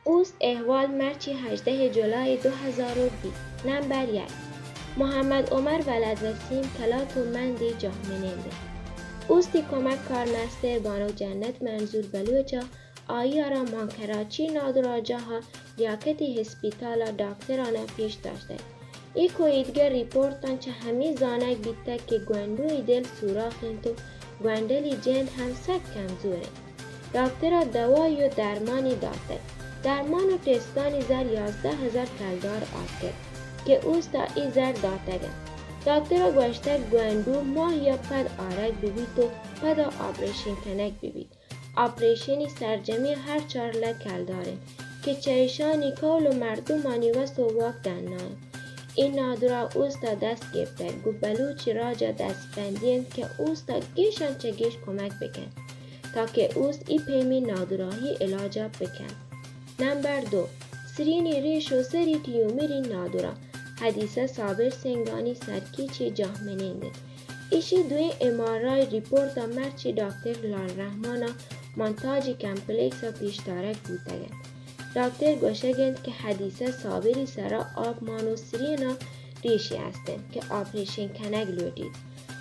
اوست احوال، مرچی ہژدہ جولائی دو ہزار و بیست۔ نمبر یک، محمد عمر ولد وسیم، کلات و مندی جاہمنند۔ اوستی کمک کارمستر بانک جنت منظور بلوچ ء آئی ء را ماں کراچی نادراہجاہ ء لیاقتی ہسپتال ء ڈاکتران ء پیش داشتگ۔ اے کوئیدگر ریپورتاں چہ ہمے زانگ بیتگ کہ گونڈوئی دل سوراخ انت و گونڈلی جند ہم سک کمزور انت۔ ڈاکتر ء دوائی و درمانی داتگ۔ درمان و ٹیسٹانی زر یازدہ ہزار کلدار آتکگ کہ اوست ء اے زر داتگ انت۔ ڈاکتر ء گوشتگ گونڈو ماہی ء پد آرگ ببیت و پدا آپریشن کنگ ببیت۔ آپریشنی سرجمی ہر چار لک کلدار انت کہ چہ ایشانی کول و مردمانی وس و واک ڈنا انت۔ اے نادراہ اوست ء دست گپتگ، گوں بلوچ راج ء دستبندی انت کہ اوست ء گیشاں چہ گیش کمک بکنت تاکہ اوست اے پیمیں نادراہی علاج ء بکنت۔ نمبر دو، سرینی ریش و سری ٹیومری نادراہ، حدیثہ صابر سنگانی سرکیچی جاہمنند انت۔ ایشی دوئیں ایم آر آئی ریپورت ء مرچی ڈاکٹر لال رحمان ء مونتاجی کمپلیکس ء پیشدارگ بوتگ انت۔ ڈاکٹر گوشگ انت کہ حدیثہ صابری سرا آپ مان و سرین ء ریشے است انت کہ آپریشن کنگ لوٹیت۔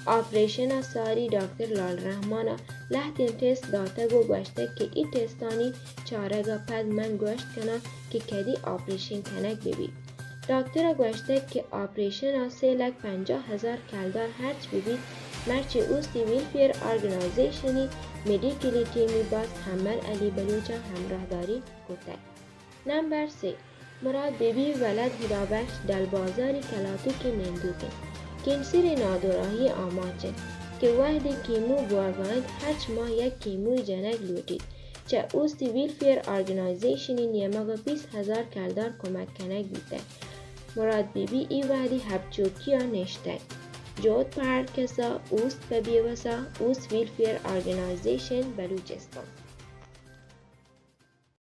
آپریشن ء ساری ڈاکٹر لال رحمان ء لہتیں ٹیسٹ داتگ و گوشتگ کہ اے ٹیسٹانی چارگ ء پد من گوشت کناں کہ کدی آپریشن کنگ بہ بیت۔ ڈاکٹر ء گوشتگ کہ آپریشن ء سے لک پنجاہ ہزار کلدار ہرچ بہ بیت، مرچی اوستی ویلفیئر آرگنائزیشنی میڈیکلی ٹیمی باز حمل علی بلوچ ء ہمراہداری کتگ۔ نمبر سے، مراد بی بی ولد ہدابخش ڈل بازاری کلاتوکی نندوک انت۔ کینسر نادراہی آماچ انت کہ وہدے کیمو بوگ ء انت، ہرچ ماہ یک کیموی جنگ لوٹیت۔ چہ اوستی ویلفیئر آرگنائزیشنی نیمگ ء بیست ہزار کلدار کمک کنگ بیتگ۔ مراد بی بی ای وہدی ہبچوکی ء نشتگ۔ جہد پہ ہر کسا، اوست پہ بیوسا، اوست ویلفیئر آرگنائزیشن بلوچستان۔